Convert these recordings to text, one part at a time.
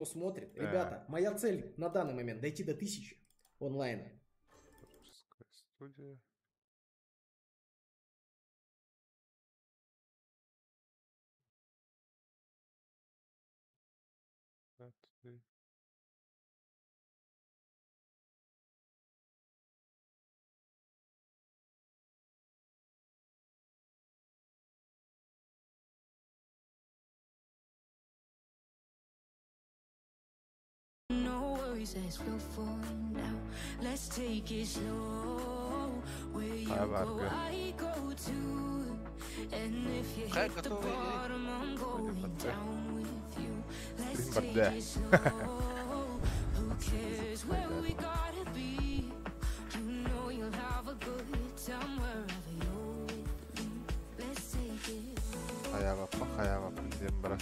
смотрит. Ребята, моя цель на данный момент дойти до 1000 онлайна. Творческая студия. No worries, let's go for now. Let's take it slow. Where you Хайа go, баарга. I go too. And if you Хайа hit the готовый. bottom, I'm going Барда. down with you. Let's Блин, take барда. it slow. Who cares where we gotta be? You know you'll have a good time wherever you're with me. Let's take it. Хайаҕаппа хайаҕаппын диэн баран.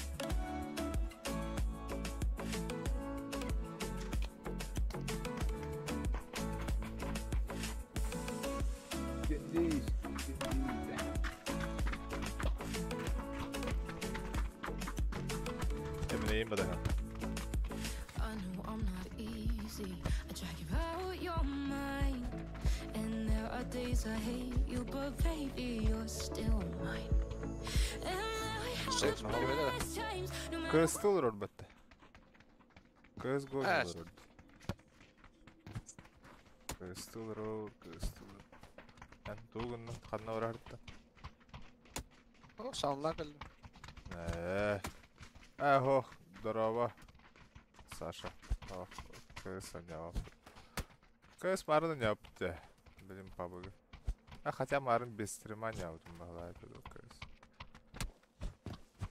Эминэйим бадаһа. I know I'm not easy. I drag you out your mind. And there are days I hate you, but baby, you're still mine. And we have Секс the кимэ best times, no matter Кыыс олорор батта. Кыыс гол Э, олорор. Кыыс олорор, кыыс олорор. Эн тугуннан ханна барарта? О, сааллаа кэллим. Ээ. Ахо, здорово. Саша. О, кыыс онял. Кыыс марын оняпты. Блин, пабыгы. А хотя марын без стрима не баҕалаах кыыс.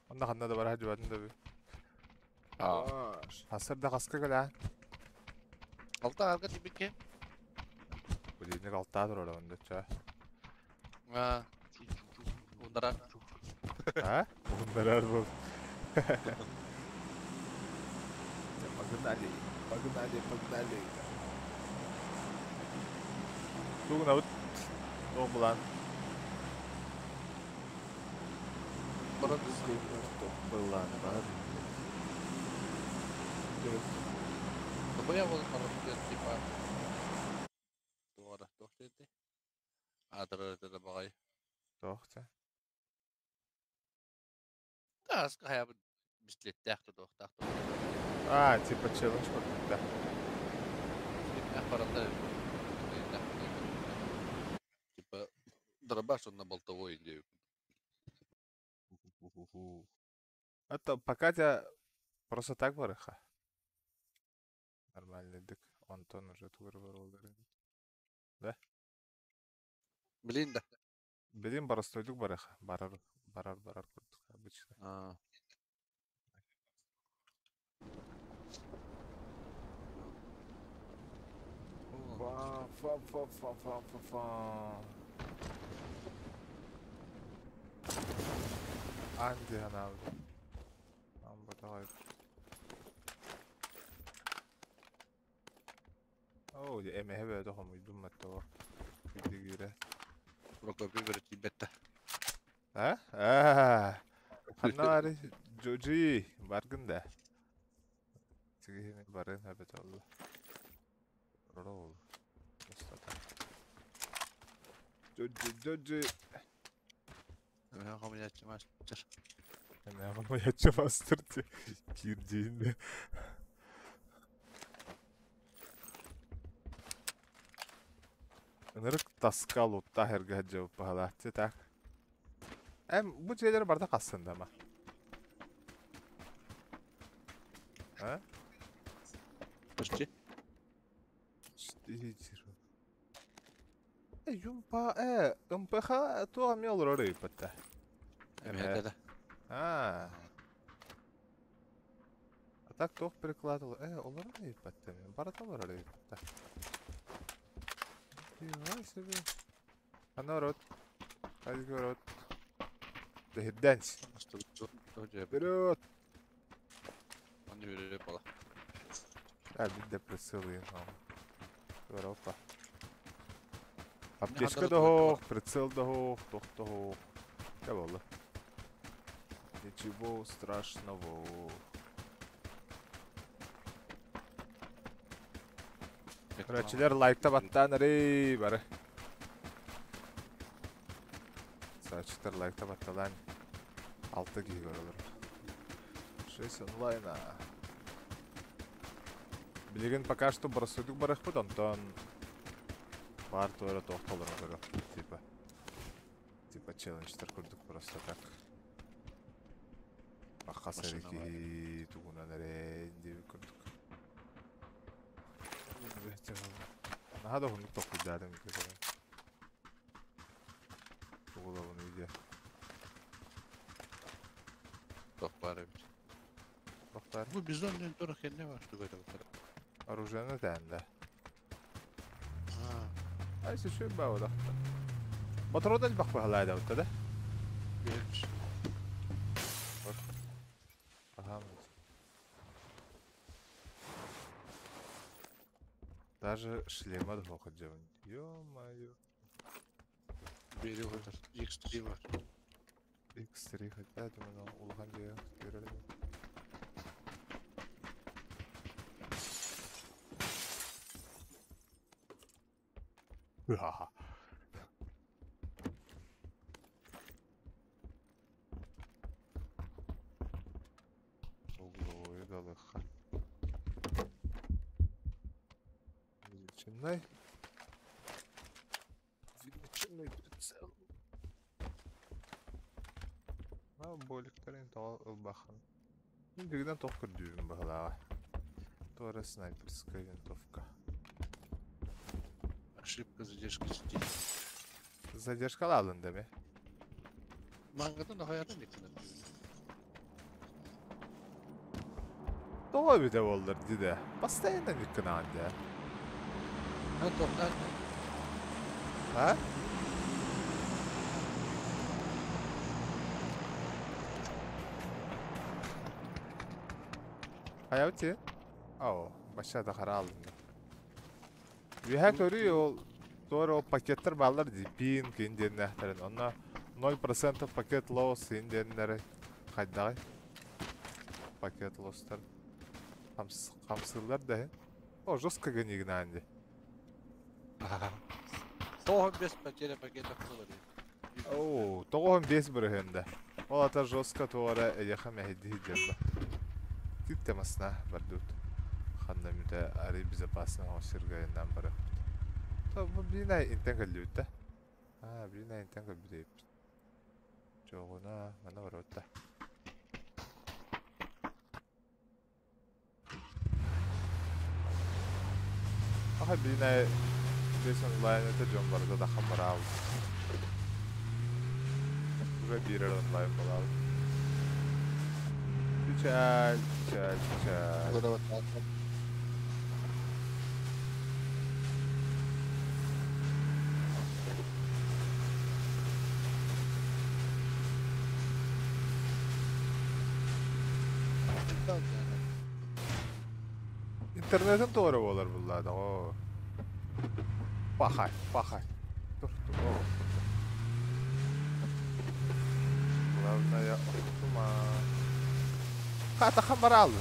Онно ханна да барар дьыбатын да би. Аа. Хасыр да хаска кэлэ. Алта арга тибикке. Будильник алтаа турар онда ча. Аа. Ундара. А? Ундарар был. Погнали, погнали, погнали. Тугун абыт. Тоқ булан. Баран Тоқ булан бар. Тобоя бол баран типа. Туора тохтети. Аатара тада багай. Тоқ та. Тааска хаябын бистилеттээх тохтаах. А, типа челлендж курдук да. Барандар. Типа дробаш он на болтовой идею. Это пока тебя просто так барыха. Нормальный дык. Антон уже тугар баролдер. Да? Блин да. Билин барастойдук барыха. Барар, барар, барар курдук обычно. Аа. Фа, фа, фа, фа, фа, фа, фа. Анди анабы. Амба давай. Оо, эмэһэ бөтө хомуйдум маттоо. Бидигире. Прокопий берет бетта. А? А. Ханна Жожи баргын да. Тигини барын хабет олла. Ролл. Жожи, Жожи. Эмэ хомуячы мастер. Эмэ хомуячы мастер кирдиин. Ынырык таска лутта herге жауып баһалааччы так. Эм бу дьиэлэр барда хассын ма. А? Почти. Четыре. Э, юмпа, МПХ туга мел роры патта. Эмэ да. А. А так тох прикладывал. Олар не патта. Барата олар патта. Давай себе. А народ. Хай город. Дэнс. Вперед! А, видно прицелы. Европа. Аптечка дохох, прицел дохох, тох дохох. Да было. Ничего страшного. Көрөөччүлэр лайкта баттаан эрэй бары. Саачыктар лайкта батталаан 6 киһи көрөлөр. 6 онлайна. Билигин пока что боростуйдук барыахпыт, онтон баар туора туох толору көрүөхпүт типа. Типа челленджтар курдук просто так. Хас эрэ киһи тугунан эрэ диэбит курдук. Наһаа да уһуннук толкуйдаатым Тугулабын видео. Туох баар эбит. Туох баар? Бу бизон диэн тура кэннэ бар туга да Оружиены тээнде. Ай сүшү баа Моторода элбэх баһылаайда да? Биһич. Ага. Даже шлема да хоходжабын. Ё-моё. Бери бар. X3 бар. X3 хотя думаю, улахан дьиэ көрөр. Ха-ха. Угловой далыха. Величиной. Величиной прицел. А боликтарын тоҕо ылбахан. Бигинен тоқ көрдүүбүн баһылааҕа. Туора снайперская винтовка. Ошибка задержки сети. Задержкалаалын деме. Мангатын ахаярын иккинен. Тоҕо эбитэ буоллар диде. Постоянно никкынаан дэ. Ha тоқтар. А? Хаябыт О, башта да хара алдым. Үһә көрүү ол туора ол пакеттер баалар ди пин кин диэннэхтэрин. Онно 0% пакет лоус син диэннэри хайдагай. Пакет лостар. Хамсылар да. О, жестко гынигнаан ди. Тоғын бес потеря пакета было. О, тоҕоһун бес бырыһында. Ол ата жестко туора эйэхэ мэһидди дьэрбэ. Тип темасына бардут. Ханна мүтэ ари безопасно осиргайынан бары. То бу бина интен кэллүтэ. А, бина интен кэлбит. Чоҕуна мана барытта. Аха бина бес онлайн это жон барда да хамарал. Уже бирер онлайн болал. Печаль, печаль, печаль. Интернетин doğru olur bunlarda. O. Bakay, bakay. Dur, dur, o. Главное, охтума. Хата хамарал.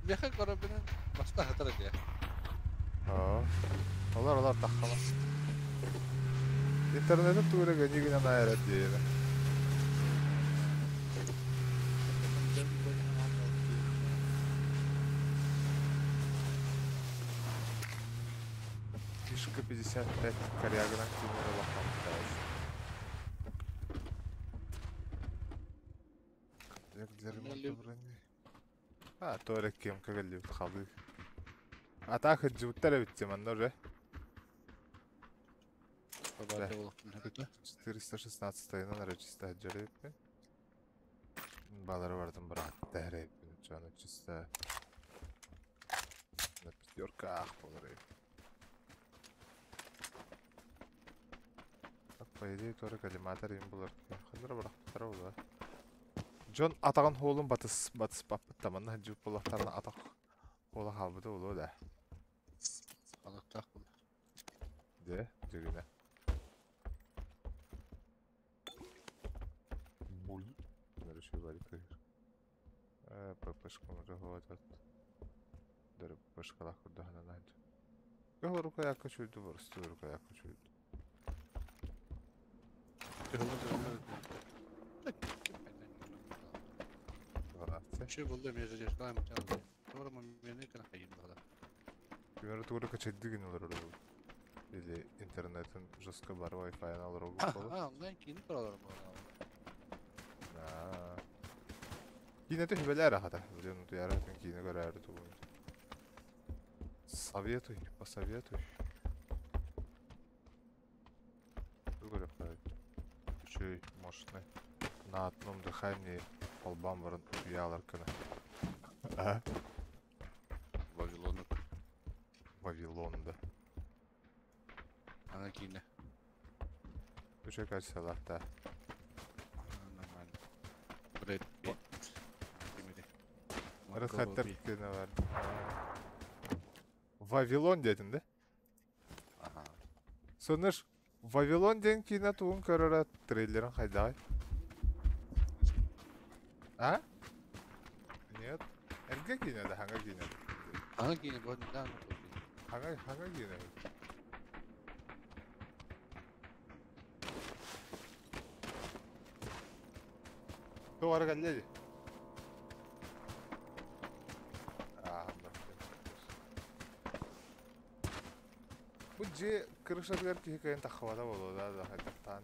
Меха көрөбүнэн баста хатар этэ. Аа. Олар олар таххама. Интернетин тура гынигинен айра диэбэ. Фишка 55 корягынан тимура лахам Комплект для ремонта брони. А, туора кем кагалли халы. А так жуттар битти манна уже. Да. 416 на чисто жареппи. Балары бардым брат, дәреппи. Чаны чисто на пятерках болар. Так, по идее, тоже коллиматор им булар. Хандра барак тарау Джон атаган холун батыс батыс паппыт таманна жуп болактарына атак хола халбыты болу да. Алыктак бул. Де, жүгүнө. Буль. Решил валить. ППшка уже хватит. Дырбышкалаах курдук санаан. Кыһыл рукоятка чуйду, боростуой рукоятка чуйду. Şu buldu mezun Doğru mu meni kana hayır bala. Күмөр тугура качайдыгын олорор или интернетин жестко бар Wi-Fi олорор болот. А, онлайн кийин туралар бу. Киинэ түһүбэлэр ахата. Билен утуяра киинэ көрөөрү тугун. Советуй, посоветуй. Тугу Үчүгэй, мощный. На одном дыхании полбам баран утуялар кына. А? Вавилону. Вавилон, да. Ана кийинэ. Үчүгэй качестволаах да. Нормально. Брэд Питт. Кимиди? Red киинэ бар. Вавилон диэтин да? Аха. Соныш, Вавилон диэн киинэ тугун көрөрө трейлерин хайдагай? А? Нет. Эргэ киинэ да, хаҥа киинэ. Ана кийинэ бу да. Хаҥа хаҥа киинэ. Тугара кэллэ Аа, Бу дьиэ крышатыгар киһи кыайан таххыбата буолуо да да хайдахтаан.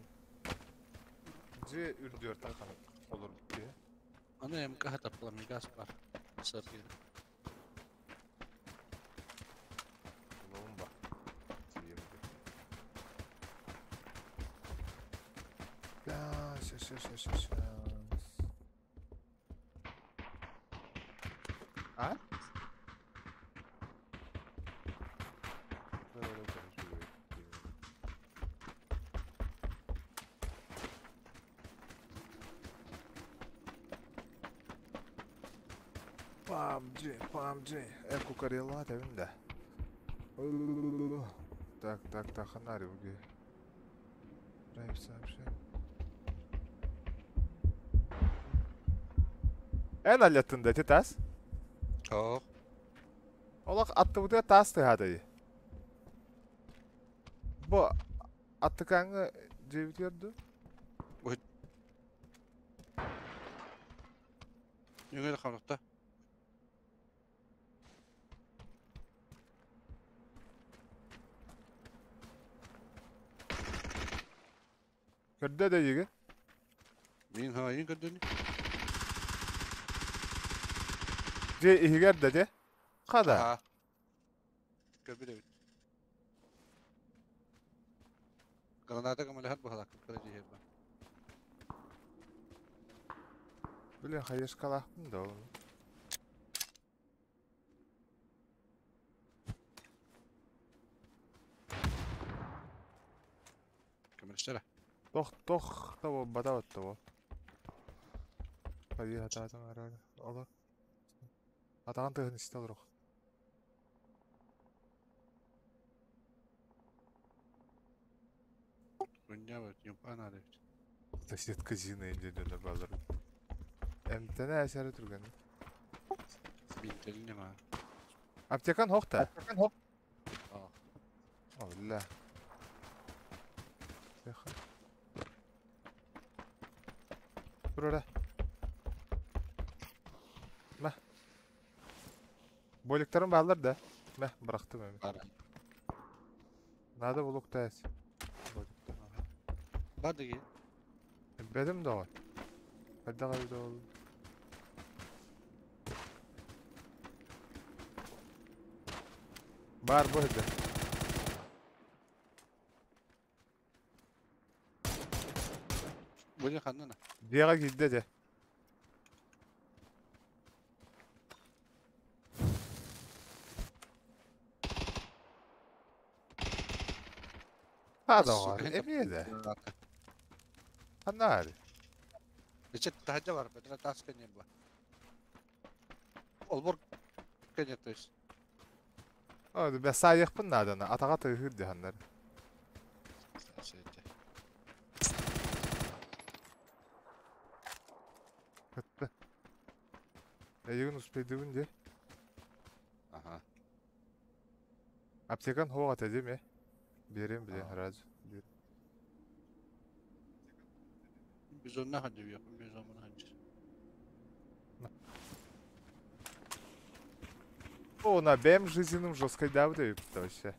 Дьиэ үрдүгэр таххан олорбут киһи. Аны МК тапла мигас бар. Сапир. Ломба. Да, ща, ща, ща, ща, ща. А? PUBG, PUBG. Эку карела да. Так, так, так, ханари уги. Драйв сообщение. Эн алеттин да тас? Тоқ. Олақ аттыбыта тас тыһадай. Бу аттыкаңы жебит көрдү? Нүгө хамнакта. Көрдө да еге. Мин хайын көрдүн. Же ихигер да же. Када. Көрбү бит. Граната камалахат бахалак кара жиһер ба. Блин, хаешкалаахпын да ол. Көмөрчөрө. Тох тох того бата того. Хайы хатаатан арар. Олар. Атаан тыһын исте олорух. Күннә бар, юмпа нада бит. Соседка Зина инде балар. Эмтене әсәре түргән. Бинтелине ма. Аптекан хохта. Аптекан хох. А. Алла. Тихо. Турара. Мә. Боликтарым балар да. Мә, бырахтым эми. Бар. Надо булук тәс. Бар диги. Бедим да. Хайда кайда ол. Бар бу хеде. Бу ханна. Диага кидде де. Хада бар. Эмиеде. Ханнари. Эчет тахажа бар, бетре тас кенем ба. Олбор кене то есть. О, бә наданы. Атага тыгыр диханнар. Кытты. Эйгин успейдигин де. Ага. Аптекан хуох этэ дии Биэриэм билиэн сразу. Бизонна хадьыбыйах, бизонмун хадьыр. О, на бэм жизненным жесткой давды вообще.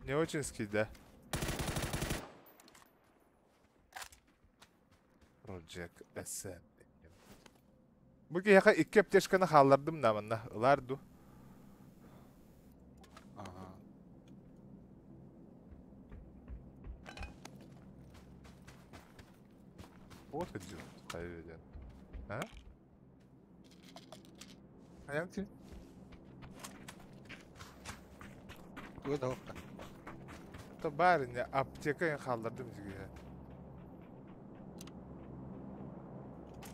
Не очень да? Project SN. Бу киһиэхэ икки аптечканы хааллардым да манна ылаар ду. Ага. Вот один хайведен. А? Хайам ти? Туга да хоқта. То баар аптека хааллардым дьиге.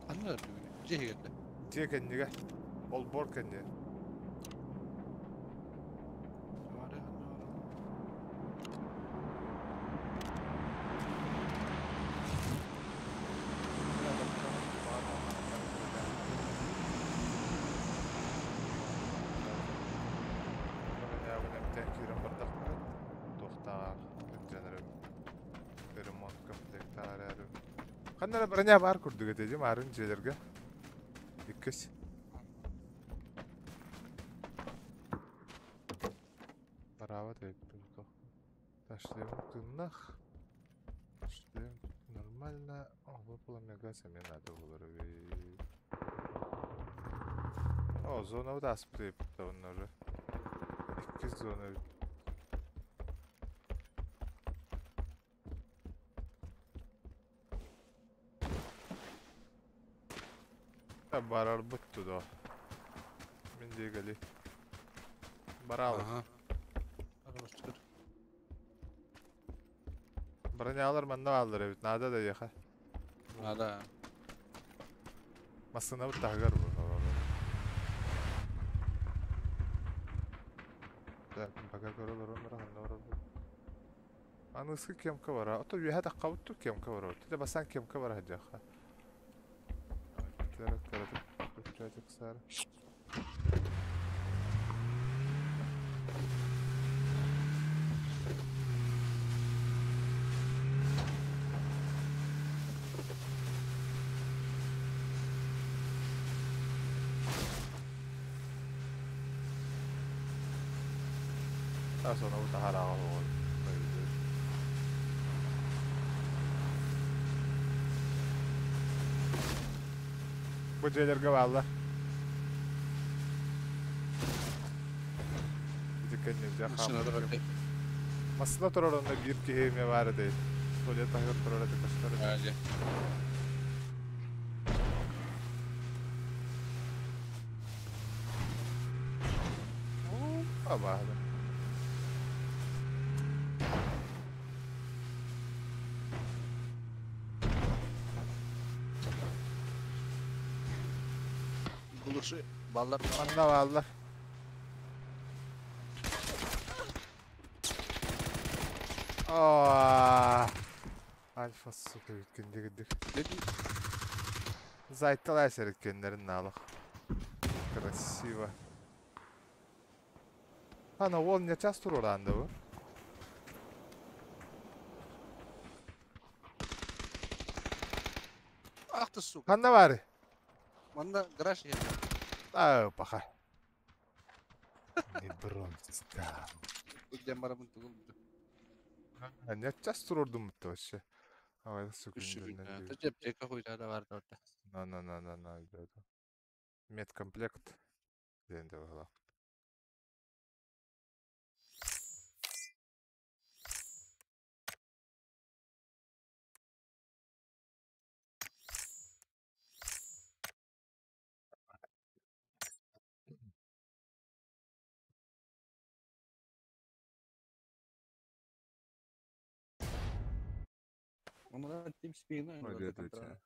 Анна бүгүн. Дьиэ Дьиэ кэннигэ. Олбор кэннигэ. Ханна броня бар курдук этэ дим арын дьиэлэргэ. Иккис. Бараабат эбиппин Шлем тыннах. Шлем нормально. О, выпала мегас, мне надо было. О, зона вот аспыт уже. Иккис зона. Барар бутту да. Мен дегели. Баралы. Ага. Бронялар манна алыр эбит. Надо да еха. Надо. Масына бут тагар бу. Так, пока көрөлөр оннор ханна барар бу. Аныскы кемка бара. Ото үһә таққабыт кемка бара. Тите басан кемка бара хаҗаха. Тәрәк тәрәк включать сар. Daha sonra bu daha rahat olur. Бу дьиэлэргэ бааллар. Ити кэннинде хааммыт. Массына турар онно биир киһи эмиэ баар этэ. Туалет таһыгар турар этэ көстөр этэ. Абаһы. Глуши. Баллар. Манна бааллар. Аа. Альфа сука бүткендегидик. Зайтталай сереккеннерин налах. Красиво. Ана ол не час туруранды бу? Ах ты сука. Ханна бары? Манна гараж я. Аа, паха. Не бронстан. Где марамын тугул. Не час турурдум бутта вообще. Ой, сука. Ты аптека хуйта да бар да. На на на на на да. Медкомплект. Ден де была. Онда TeamSpeak-ин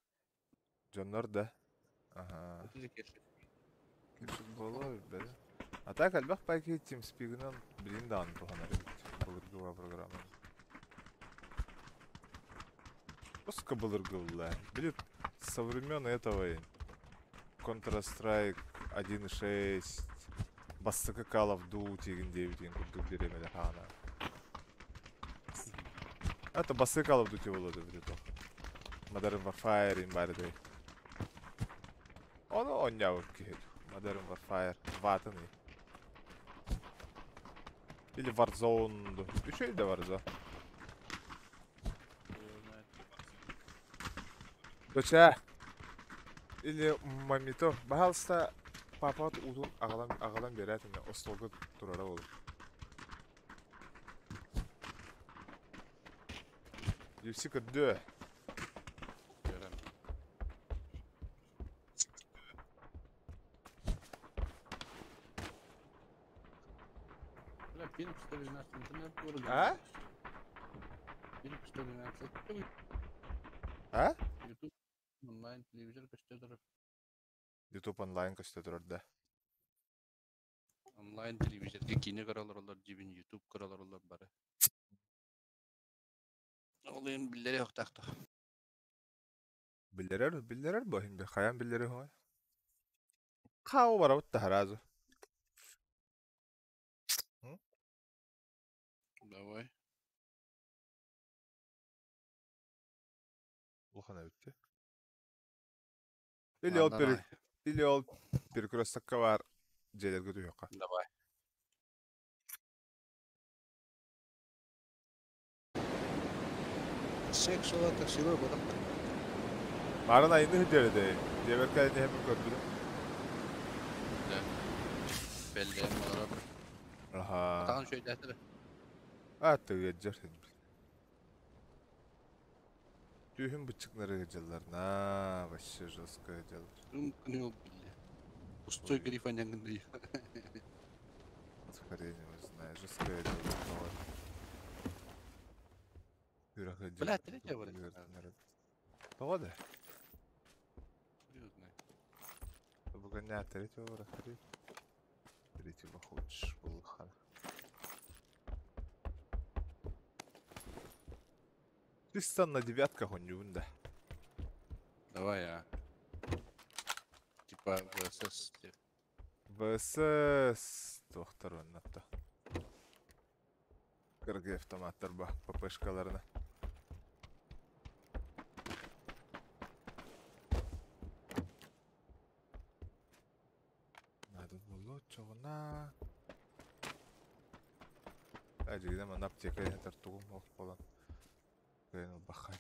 Дьоннор да. Ага. Боло бер. А так альбах пайки TeamSpeak-инен билин даан туханар эбит. Былыргы программа. Просто былыргы булла. Билет со времен этого Counter-Strike 1.6 бастакы Call of Duty игин диэбитин курдук бириэмэлэр хаана. Это бастакы Call of Duty буолуо эбитэ то. Modern Warfare им баар этэ. Ону оонньообут киһи. Modern Warfare 2-тын Или Warzone. Үчүгэй да Warzone. Доча. Или мамито. Баһалыста папа уутун аҕалан аҕалан биэрээт эмэ остуолга турара буолуо. UFC көрдөө. Көрөн. Бля, пинг 112 интернет города. А? Пинг 112. А? YouTube онлайн телевизор көстө YouTube онлайн көстө турар да. Онлайн телевизорга киинэ көрө олороллор дьибин YouTube көрө олороллор бары. Ол иһин биллэри охтаахтар. Биллэрэр, биллэрэр бу иһин хайаан биллэри хоҥой. Хау барабыт да сразу. Давай. Улахан эбит Или ол пере... Или ол перекрестокка баар дьиэлэргэ түһүөххэ. Давай. Сексуала таксилар бодом. Барын айны хүдэрэ дээ. Дьиэбэр кэлэн иһэммин көрдүм. Да. Беллэм олорор. Аха. Атаҕын үчүгэйдээтэ. А тыгыдьар Түүһүн быччыкнары ыдьаллар. На, вообще жестко ыдьаллар. Күнү билле. Пустой гриф аняҥын Хрень его знает, жестко ыдьаллар. Бля, третья вроде. Тоҕо да? Хуй знает. Бүгүн третьего вороха. Третьего хочешь, булхан. Чисто на девятках он не да. Давай, а. Типа ВСС. ВСС доктор оннатта. Кыргы автоматтар ба ППшкаларына. Надо было чоҕуна. Ажигина манна аптека этэр тугум ох болан. Кыайан ылбахха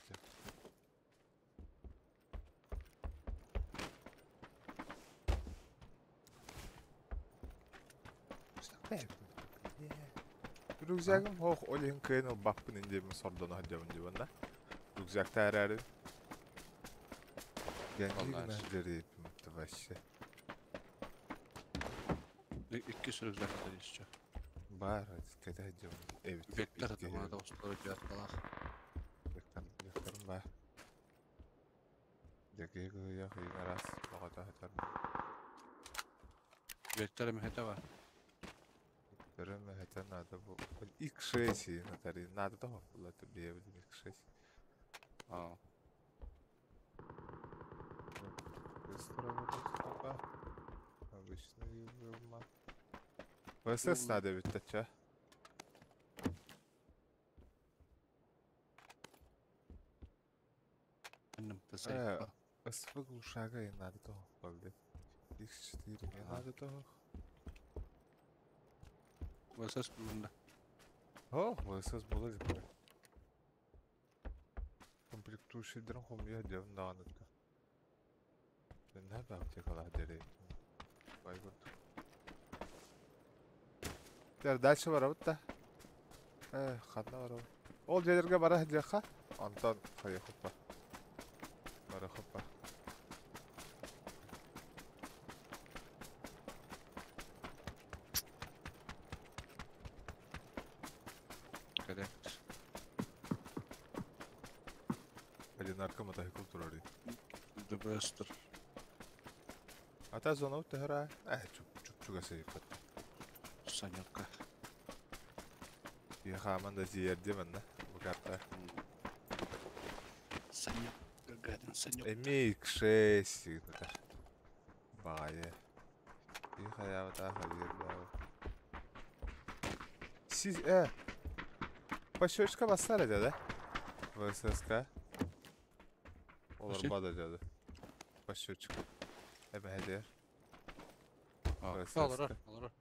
Рюкзагым хоох ол иһин кыайан ылбаппын индиэмин сордоно сылдьабын дьыбанна. Рюкзакта эрээри. Аллаш. вообще. Иккис рюкзак еще. Бар, кэтэ сылдьабын. Эбит. Вектор это устроить вертолах. Векторым бар. Дьэкиһи кыһыйах ыйын араас баҕата сытар. Вектор мехета бар. Векторым это надо бу. X6 натари. Надо того. Булата биэбидин X6. А. Быстро вот Обычный вилма. ВСС надо ведь ча. СВ глушага и надо того, блин. X4 не надо того. ВСС булында. О, ВСС было же. Комплектующийдерин хомуйа диэн даҕаны Нэ аптекалаах диэри. Бай курдук. Дэр дальше барабыт да. Э, ханна барабыт. Ол дьиэлэргэ бара сылдьыахха. Онтон хайыхуппа. Барыхуппа. Коррект. Одинарка мотоцикл турар. ДБСтер. Ата зона төһөрө. Э, чуп чуп чугас эбиппит. Санёкка. Хааман да тиийэрдим манна. Бу карта. Санёк. Гагарин Санёк. Эмиэ X6 это. Баҕайы. Киһи хайаабатаах хайыыр баҕайы. Си Пощечка бассар этэ да? ВССК. Олор бада деді. Пощечка. Эбэһэдэр. Олорор, олорор.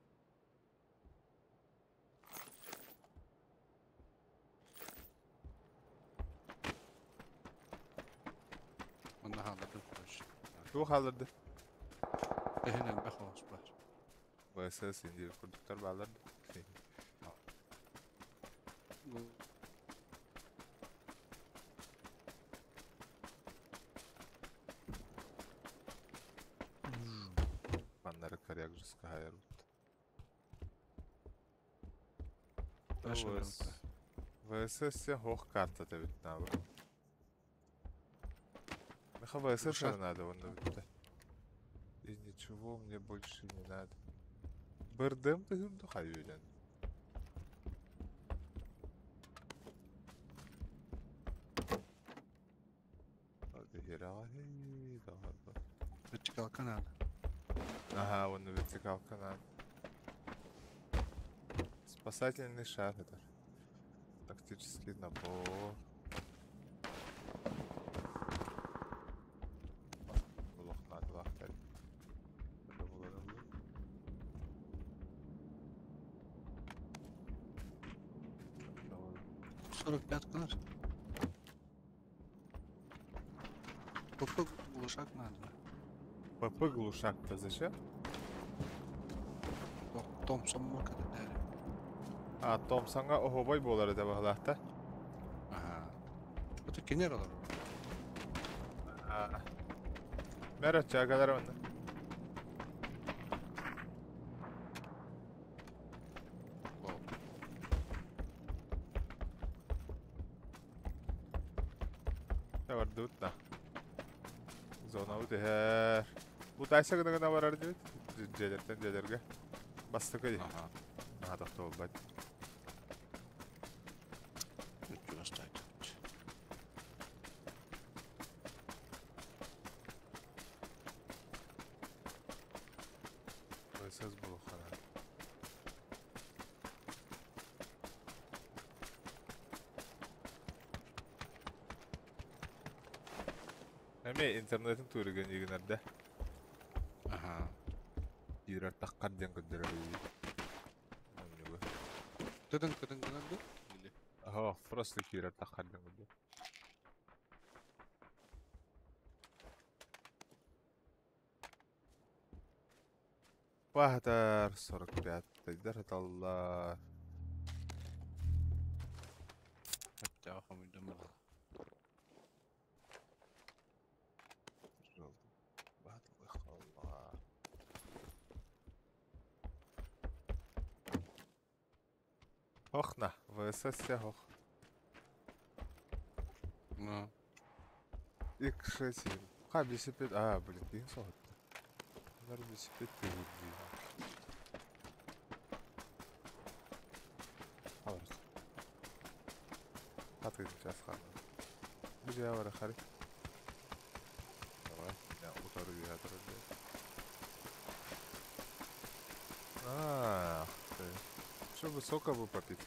Онно хааллардым, короче. Туох хаалларды? Эһин элбэх оҕус бар. ВСС индир курдуктар баалар. Маннары коряк жестко хайар бут. ВСС се хох карта тебит набы. Меха ВСС надо, он битте. И ничего мне больше не надо. Бырдым тыгым тухайюден. Вертикалка надо. Ага, вон вертикалка надо. Спасательный шар это. Тактический набор. Сорок пятка. ПП глушак надо. ПП глушак-то зачем? Томпсон морка дали. А, Томпсонга охобой болар это бағлақта. Ага. Это кенер олар. Мәрі чагалар онда. Бардыбыт на. Зона бут эхэр. Бу тайса гына гына барар дебит. Дьэлэртэн дьэлэргэ. Бастыкы ди. Ага. Наха тохто болбат. Үчүгастайт. Сөз булухана. Эме интернетин туурген игинерде. Ага. Киирэр таххар диэн көрдөрөр. Тыдын тыдын гынан ду? Или? Ага, просто киирэр таххар диэн көрдөрөр. Баһатар 45 тайдар талла. Хотя хомуйдум. Охна, ВСС ох. Ну. X6. Ха, велосипед. А, блин, кийин соғытты. Bunlar велосипед değil. Alırız. Хат сейчас хана. Бу жая бар хари. Давай, я утары я Ах ты. Чтобы сока бы попить.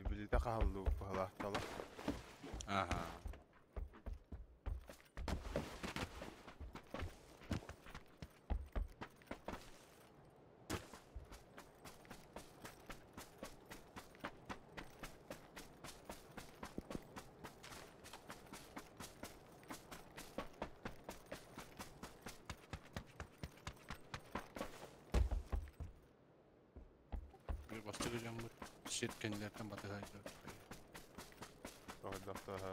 Билите хааллуу баһалаахтала. Ага. Bir bastıracağım bu şirkenlerden batı Тоҕойдохтоһо.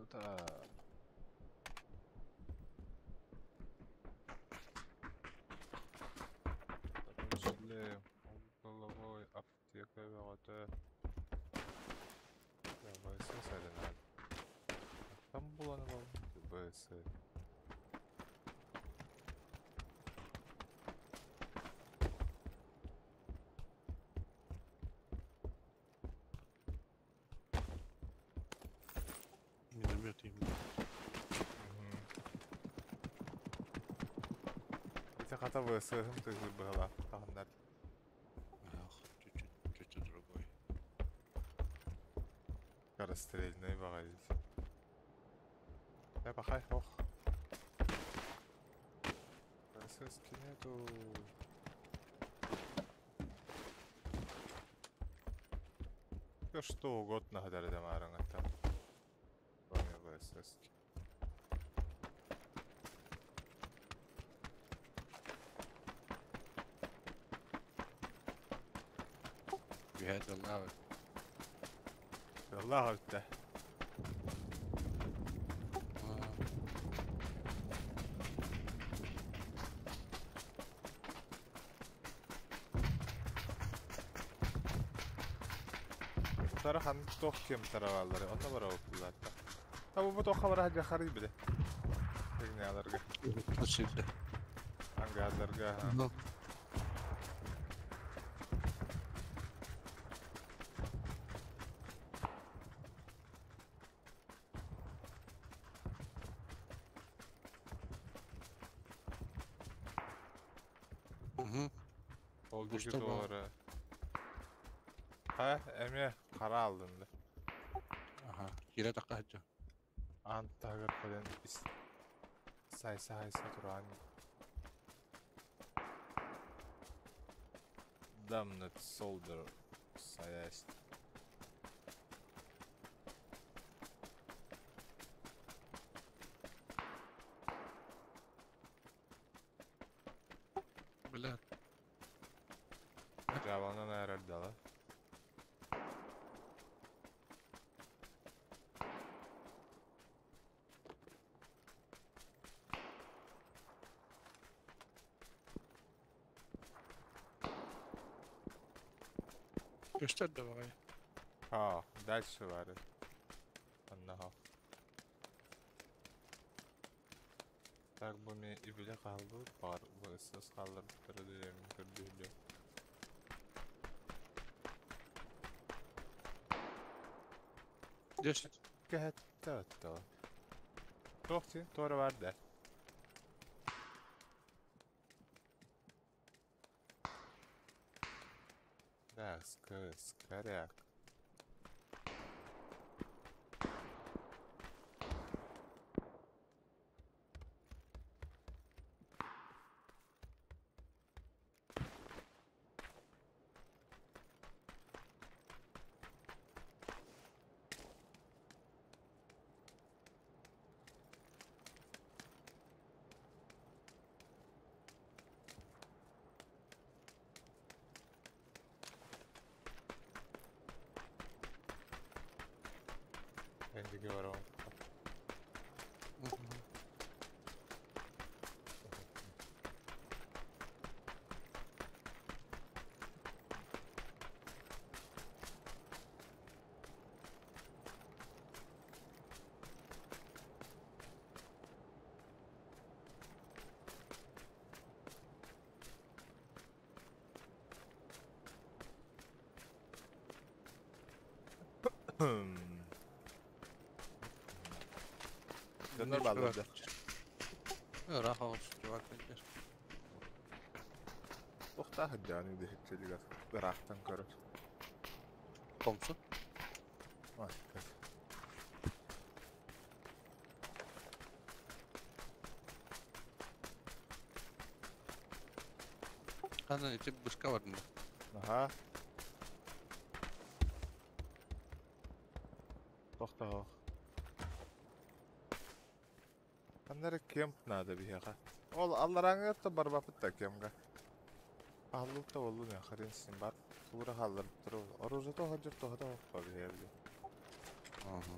Сюда. Шлем, головой, аптека бөҕөтө. ВСС арена. Там булан ВС. Миномет им. Ити хата ВС-ым тыһы быһала тахыннар. Ах, чуть-чуть, чуть-чуть другой. Скорострельный баҕайы. Я пахай, ох. ВСС нету. Да что угодно гадар демарың это. Кроме ВСС. We had the loud. Allah ötte. Tara han toh kem taravalları. Onda var okular. Tabi bu tohka var hadi харый bile. Ne alırga. Nasıl? Angarlarga. No. Угу. Oldu ki Mustafa. doğru. Ha, emre kara aldındı. Ага. Кире такка хача. Антагыр кэлэн ис сайса хайса туран. Damned soldier саясть. Бля. Жабанан эрэлдала. Көстөр да багай. Ha, дальше var. Аннаха. Так бу мен ибиле қалды, бар ВСС қалдырып тұрды деп көрдүлү. 10. Кәһәттә өттө. Тохти, тора бар да. Да, скоряк. Эндиге барам. Донор балларды. Раха olsun кэлдер. Тохта хыджаны дехетчелигер. Ырахтан көрөр. Томсу. Ай, Хана ити бышка бардын. Аха. Тохта. Аннары кемп надо биһиэхэ. Ол аллараңыр та барбапыт та кемга. Аллык та болду не хрен бар. Тура халлар туру. Оружие то хаджыр то хата хоппа биһиэбли. Ага.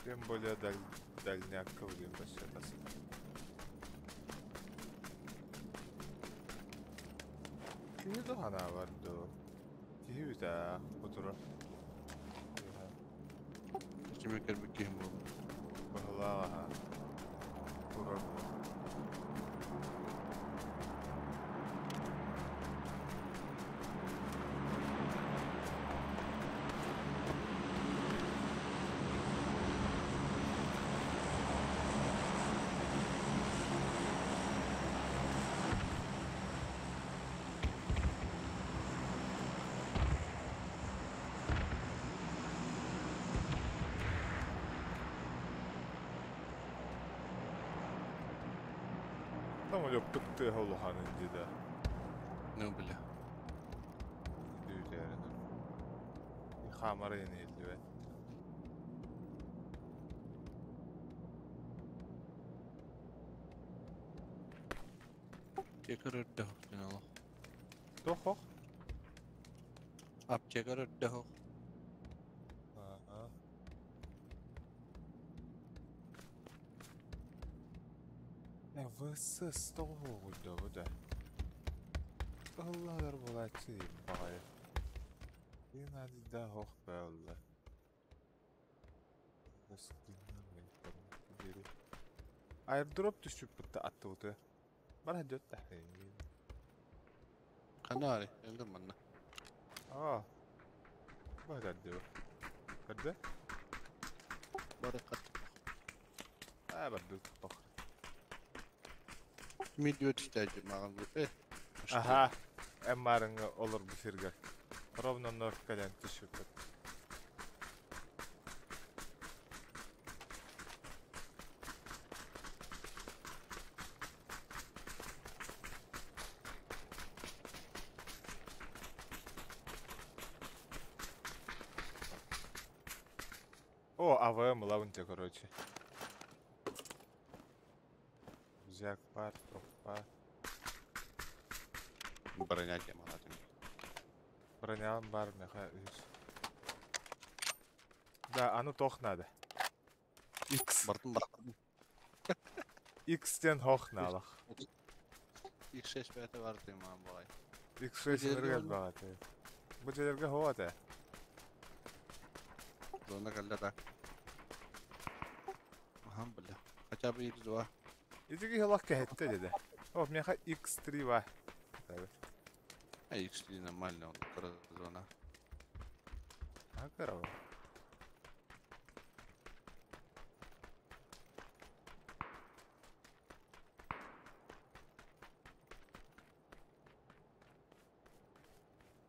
Тем более дальнякка блин вообще Киһи туһана бар дуу. Киһи бүтэ утура. Кими кэлбит киһим буолла. Быһылаах аха. Турар буол. Там өлөппүт тыаһа улаханын дии да. Ну бля. Дүүтээрин. Хаамара иһиллибэт. Аптека өрдөөх диэн олох. Туох ох? Аптека өрдөөх. Ага. ВС тоҕуһугуйда бу да. Аллар булааччы баҕайы. Надо хох баалла. Airdrop түспүт аттыбыты. Бар хадьот та. Канари, элдем манна. Аа. Бар хадьот. Хадьот? Бары кат. Аа бар дут тох. Видео читайте маған. Аха. Эммарыңы олор бу сирге. Ровно норф кэлэн түспүт. О, АВМ лаунте, короче. Взяк пар, тропа. Броня тема. Броня бар меха үс. Да, аны тох надо. X. Бартын бартын. X-тен хох налах. X6 бәті бар дейм маған бұлай. X6 жерге нөргел бағаты. Бу жерге хоата. Зона калла да. Ага, бля. Хотя бы X2. Итиги хилах кэхэтте деде. О, меха X3 бар. А X3 нормально, он кыра зона. А, кыра.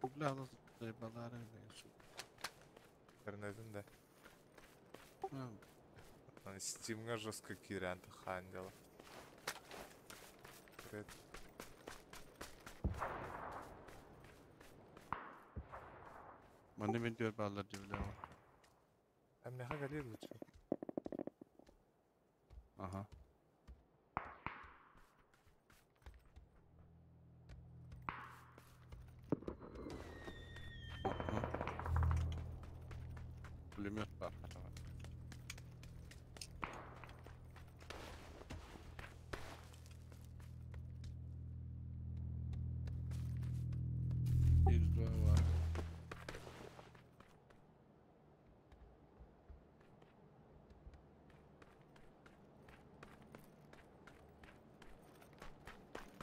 Бля, заебалары. Интернетин да. Стимга жестко кирен хандела. Привет. Манны мен диyor баллар деп билем. А меха галил лучше. Ага. Пулемет бар. X2 бар.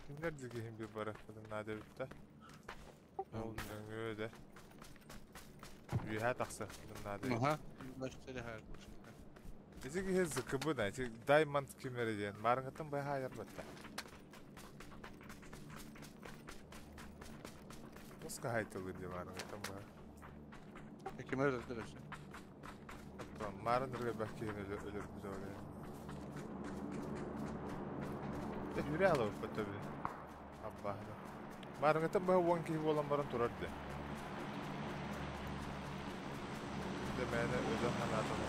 Kimler дигин bir барахпытын надо битте. Ол дөңгө Үйә тақсахпытын надо. Ага. 24 хар. Итиги хез кыбы да, ити Diamond кимери диэн. Барыңыттан байха ярбатта. Оска хайтылы ди барыңыттан бай. Кимер өldürürsün? Марын дырга бәккейін өлөр бүзөөлө. Те хүрэ алып бөттө би. Аббаһы. Барыңыттан бай уон киһи буолан баран турар ди. Демәне өлө ханаатан.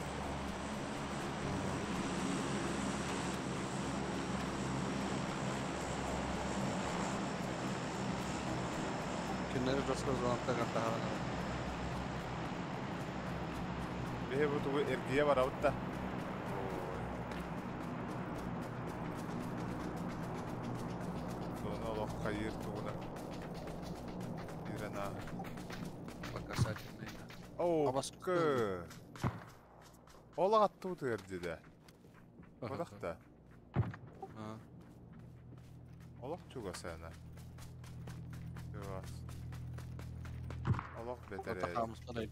Kimleri жестко зонатта картахана. Биһи бу тугу эргийэ барабыт да. Зона олох хайыыр тугунан киирэн ааһар. По касательной. Оо, Абас- кы. Ол аттыбытыгар диде. Бодах да. А, Олох чугас ана. Чугас. Олох бэтэрээ. Хаамыстар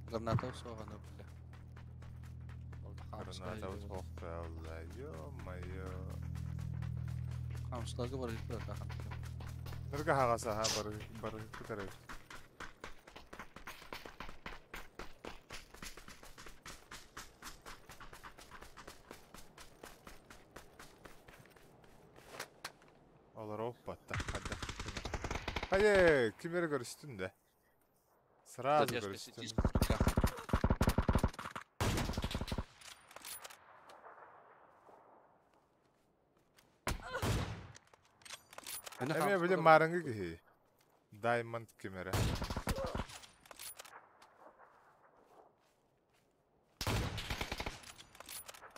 Граната суоҕана бile. Гранатабыт хоохтоолла. Ё-моё. Хаамыстарга бар итер Нырга хаҕаса ха бары бары кытары. Олар оппатта. Хадда. Хайы, кимери көрүстүн да. Сразу көрүстүм. Эме биле марыңгы киһи. Diamond кимере.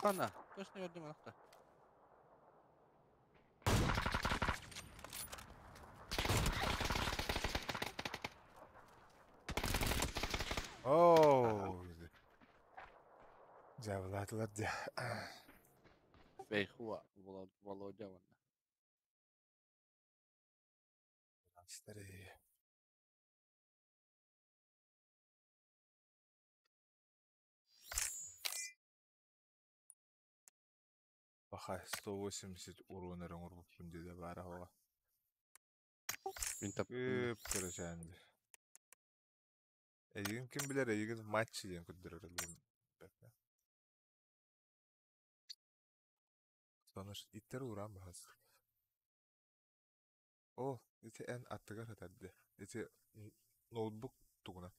Кана, точно көрдүм анакта. Оу. Жабылатылар дя. Бейхуа, Володя ванна. Старые. Баха 180 урон эрэ оҥорбуппун диде баара оҕо. Мин тап. Үп көрөсөөнді. Эйигин ким билэр, эйигин матч диэн көрдөрөр ылым. Соныш иттер уран бахас. О, ити эн аттыгар хатарды. Ити ноутбук тугуна.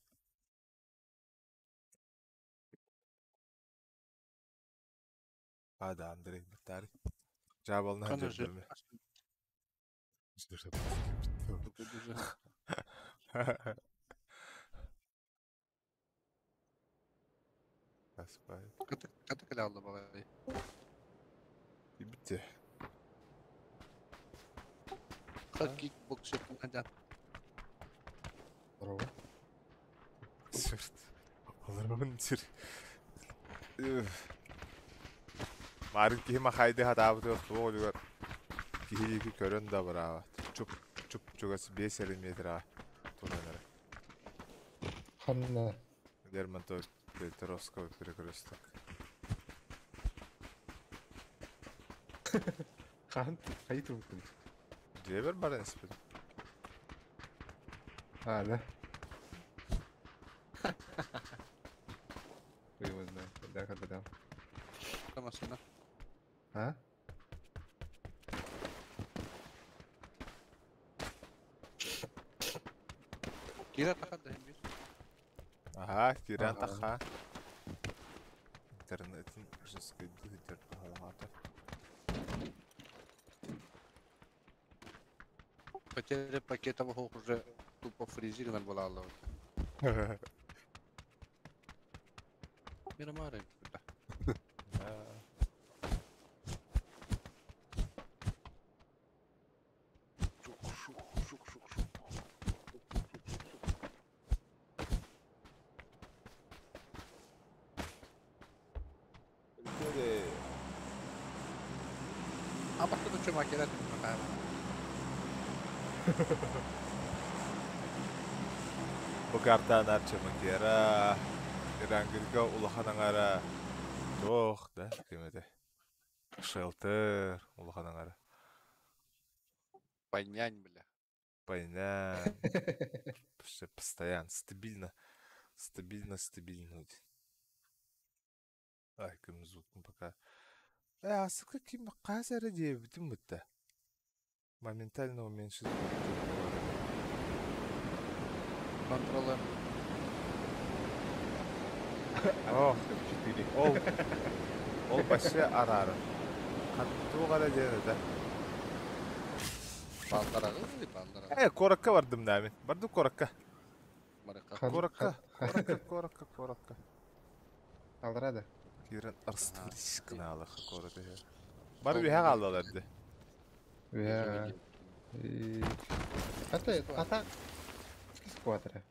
Ада, Андрей, баттары. Жабална Кана жөрдөмө. Аспай. Ката кэлэ алла багай. Битте. Ха кикбоксер кунадя. Здорово. Черт. Олорбун сир. Марын киһи махайды хатаабыт туох олугар киһи диэки көрөн да бараабат. Чуп чуп чугас 5 метр туран эрэ. Ханна. Лермонтов Петровского перекресток. Хаан хайы турбуккун. Дьиэбэр баран испитим. А, да. Ой, его знаю. Да, когда дам. Машина. А? Кира тахат да бир. Ага, киран Ага. таха. Интернетин жескайды хитер тахалаата. Потеря пакета вокруг уже тупо фризирован была алла. Мирамары. Шук шук шук шук шук. А потом что макера ты Бу картан арчамакера, Ирангылга улахан аҥара туох да ким этэ? Шелтер улахан аҥара. Понянь, бля. Война. Все постоянно, стабильно, стабильно, стабильно. Ай, ким звук пока. Асыка ким хас эрэ диэбитим бытта. Моментально уменьшить звук. Ctrl M. О, 4. ол ол вообще арара. Туох эрэ диэн этэ. Баллара, баллара. Куоракка бардым да мин. Бардым куоракка. Марыка. Куоракка, куоракка, куоракка, куоракка. Аллара да. Кирен растворись каналах город. Бар үһэ хааллалар дии. Үһэ. Ата, ата. Сквадра.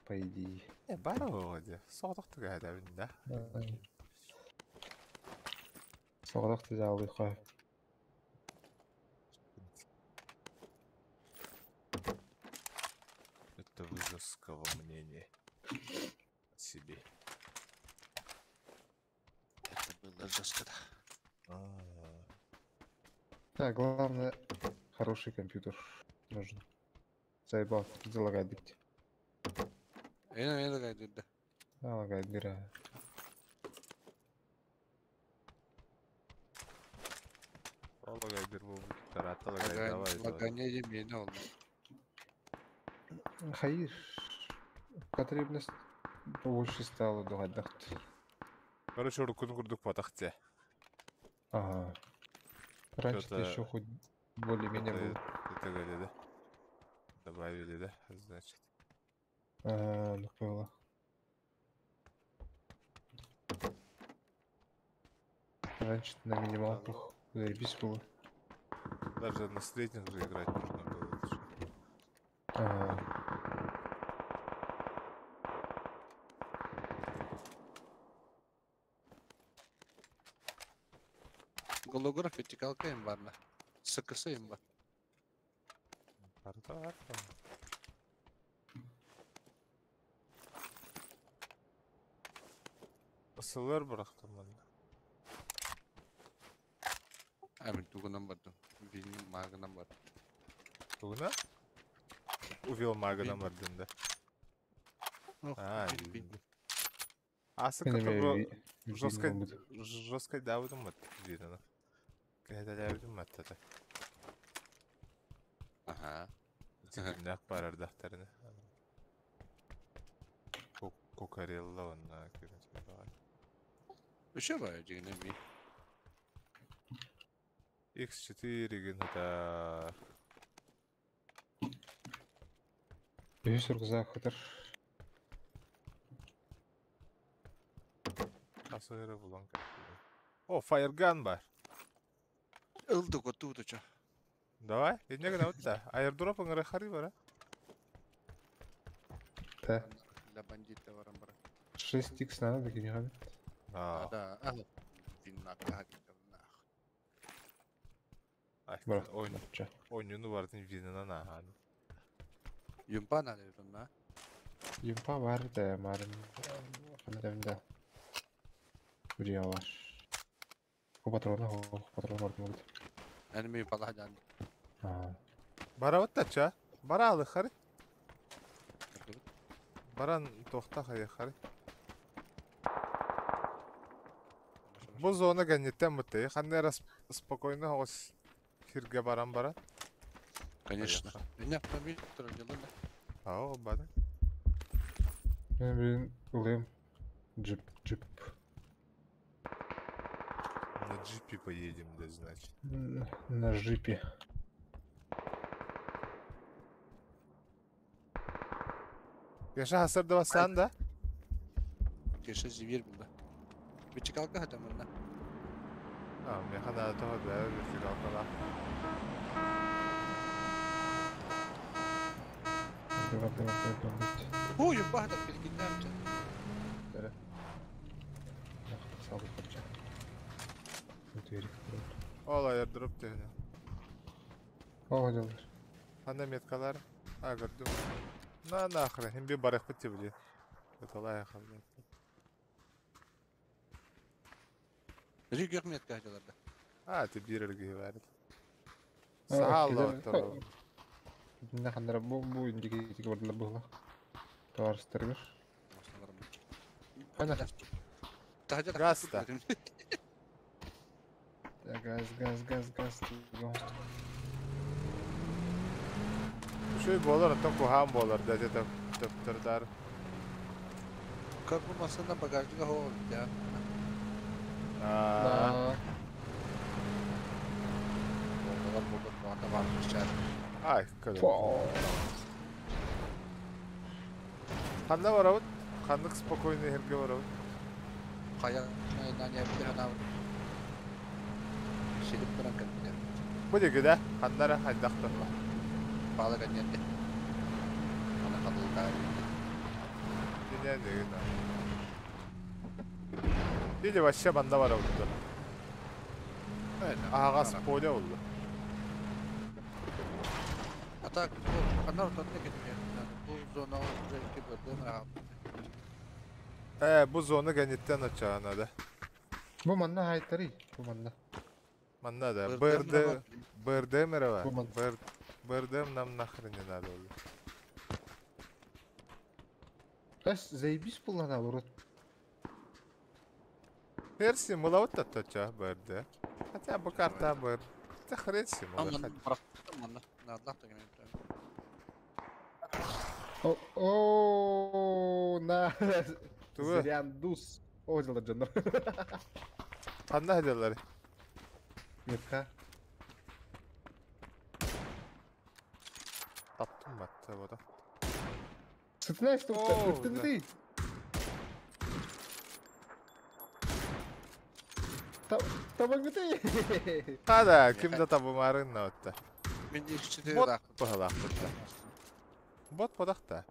По идее. Э, бар оҕо дии. Соҕотох түгэһэтэбин да. Соҕотох тизаалыха. Это вы жесткого мнения о себе. Это было жестко, да. А-а-а. Да, главное, хороший компьютер нужен. Заебал, залагает бить. Эна лагает да. Залагает дыра. Лагайдыр бу тарата лагай давай. Лагание емені oldu. Хайыр. Потребность побольше стала дугадахт. Короче, рукун курдук потахте. Ага. Раньше еще хоть более-менее было. Это говорили, да? Добавили, да? Значит. А, ну было. Раньше на минималках заебись было. Даже на средних же играть можно было. Ага. Голограф вертикалка им барна. СКС им бар. Барда. Ысылар бырақтым мында. Әмін тугунан бардым. Вин магынан бардым. Тугуна? Увел магынан бардым да. А, Асы кытыбы жестко жестко давыдым мат видно. Когда давыдым мат это. Ага. Тигиннәк барар дәфтәренә. Кокарелла онна кирәк. Еще бар дигән би. X4 генә. Үс рюкзак хатыр. Асыгыры булан О, фаерган бар. Ылды готу ча. Давай, инне генә үтә. Аирдроп ыңгыры хари бар, а? Да. Для бандита барам бар. 6х надо такие не хабит. А, да. А, винна нах. Ой, ойнуну бардын винына нахан. Юмпа надо на. Юмпа бар да, марын. Ханадамда. Үрия бар. О патрона, о патрон бар могут. Әнме пала жан. Бара оттача. Бара алы хары. Баран тохта хайы хары. Бу зона гәннеттен бутты. Ханны раз спокойно ос хирге баран бара. Конечно. Меня автомобиль который делали. А, бада. Мен блин, улым. Джип, джип. На джипе поедем, да, значит. На джипе. Яша хасар да сан да? Кеша зивер булды. Вертикалка хата мында. А, мне хана того да, вертикалка да. Давай, давай, давай. Ой, бахта перекидам. Да. Сал копча. Ол аирдроп тегне. О, делаешь. Анда меткалар. А, көрдүм. На нахрен, им би барых бит блин. Это лайх. Ригер метка деларда. А, ты бирерге бар. Саал отыр. На хандара бу бу индики тики бардылар була. Товарыстаргыр. Ана. Газ да. Газ, газ, газ, газ. Шуй болар, антон кухам болар, да, это топтордар. Как бы машина багажника хо, да. А. Ай, кадр. Ханна барабыт, ханнык спокойный херге барабыт. Хайа наня ханаабыт силип туран кэлбитэ. Бу диэки да, ханна эрэ хайдах да. Баала кэнниэрдэ. Аны хатылытаар. Динен дегин. Или вообще манна барабыт да. Аһаҕас поле болду. А так, ханна ортотуна кетиме. Бу зонаҕа уже икки бөрдөн аҕалбыт. Э, бу зона кэнниттэн оччоҕуна да. Бу манна хаайтарый. Бу манна. Манна да. БРД БРД мерева. Бу манна. БР БРД нам нахрен не надо было. Эс, заебись была наоборот. Перси мылауыт да точа БРД. Хотя бы карта БР. Да хрен с ним, Манна манна. Надлах да кеме. О, о, на. Тугу? Зряндус. О, дела джандар. Ханна хадялары. Метка. Таптым батта бода. Сытына что О, ты да. ты. Табак ты. Хада, ким да табымарын на отта. Мен икчи Бот да. бахалах бутта. Бот подахта.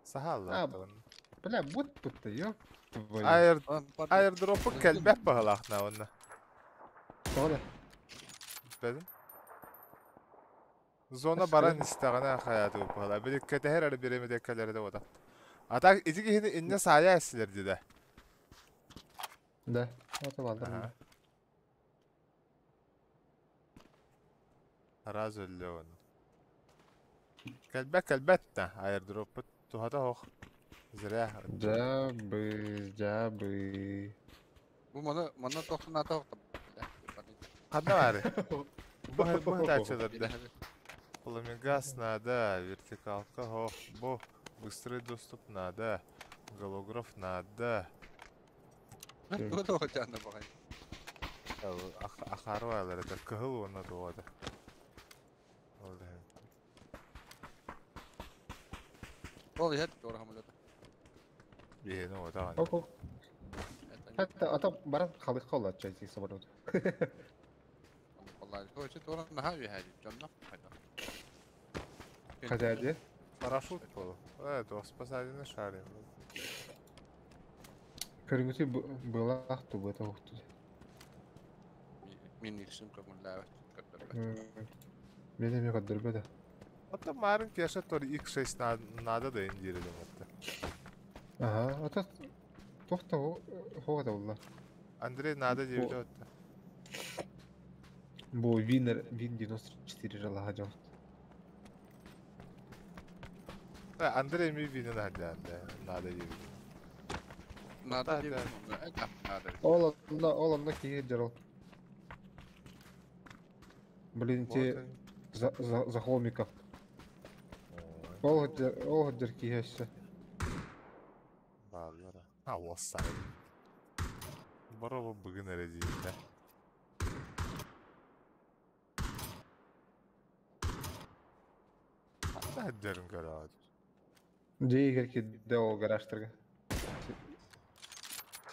Сахалла. А, Бля, бот бутта, ёп твою. Аэр аирдропы келбек бахалах на онна. Тоҕо Бедим. Зона баран истэҕинэ хайааты бахала. Били кэтэһэр эрэ бириэмэ кэлэрэ да бода. А так ити киһини иннэ саайа эсилер диде. Да, вот ладно. Ага. Раз өллө оны. Кэлбэт кэлбэт да аирдроппут туһата ох. Зря. Дьабы, дьабы. Бу маны маны тохтун ата охтум. Ханна бары? Бу бу тачылар да. Пламегаз надо, вертикалка хох, бу быстрый доступ надо, голограф надо. Бу да хотяны багай. Ахарвалар это кыһыл уонна туода. Ол да. Ол иһет туора хамылата. Биһини отаҕан. Оп, оп. Hatta ата баран халык холла чай самолет. Валлаһи, хо туора наһаа үһәди дьонно. Хотя де. Парашют был. Это спасательный шарик. Көрүңүтү была тубу это ухту. Мин иксим көмүллээбэт көрдөрбөт. Мен эми көрдөрбөдө. Ата марын кеша тор X6 надо да индиреlim hatta. Ага, ата тохта хога да улла. Андрей надо диэбитэ отта. Бу Винер Вин 94 жылаха жол. Андрей ми винен хадян да надо диэбитэ. Надо Да, диэбит. Надо. Ол онно ол онно киһи жарол. Блин, те за за за холмиков. Ол ол жер киһи өссө. Баллара. А, уоссай. Барова бүгүн эрэ диэбитэ. Хаддерин көрөөт. Дьиэгэр киирдэ ол гаражтарга.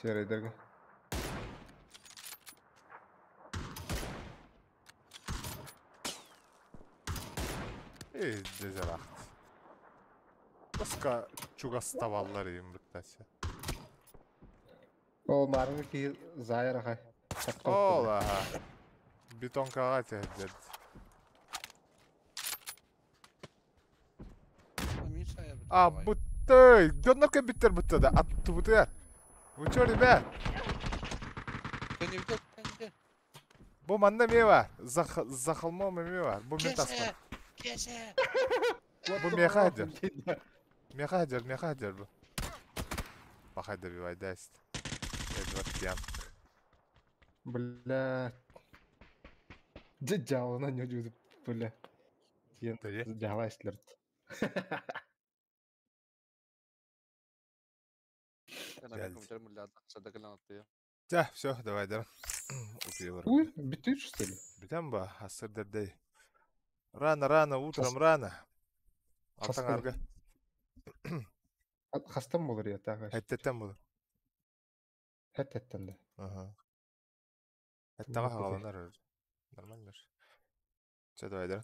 Серайдарга. Эй, дезерахт. Баска чугаставаллар им бүттәсе. Ол марыңы киһи заайар ахай. Ол, аха. Бетонкаға теһдер. А, бутты! Доннор кем биттер бутты да. Атты бутты. Вы чё, ребят? Бу манна мева. За, за холмом мева. Бу мен таспар. Бу меха хадер. Меха хадер, меха хадер бу. Бахай добивай даст. Эдвард Ян. Бля. Дьэ не жүзіп, бля. Тиен Тәйе. жала эслерт. Да, все, давай, да. Утуйалар. Ой, бүтүр что ли? Бүтәм ба, асыр дәрдей. Рано, рано, утром рано. Алтан Хаста. арга. Хастан болар я тага. Әттеттен болар. Хэт-хэттэн да. Аха. Эттэҕэ Туох хааланар. Нормально. Чэ, давай, да.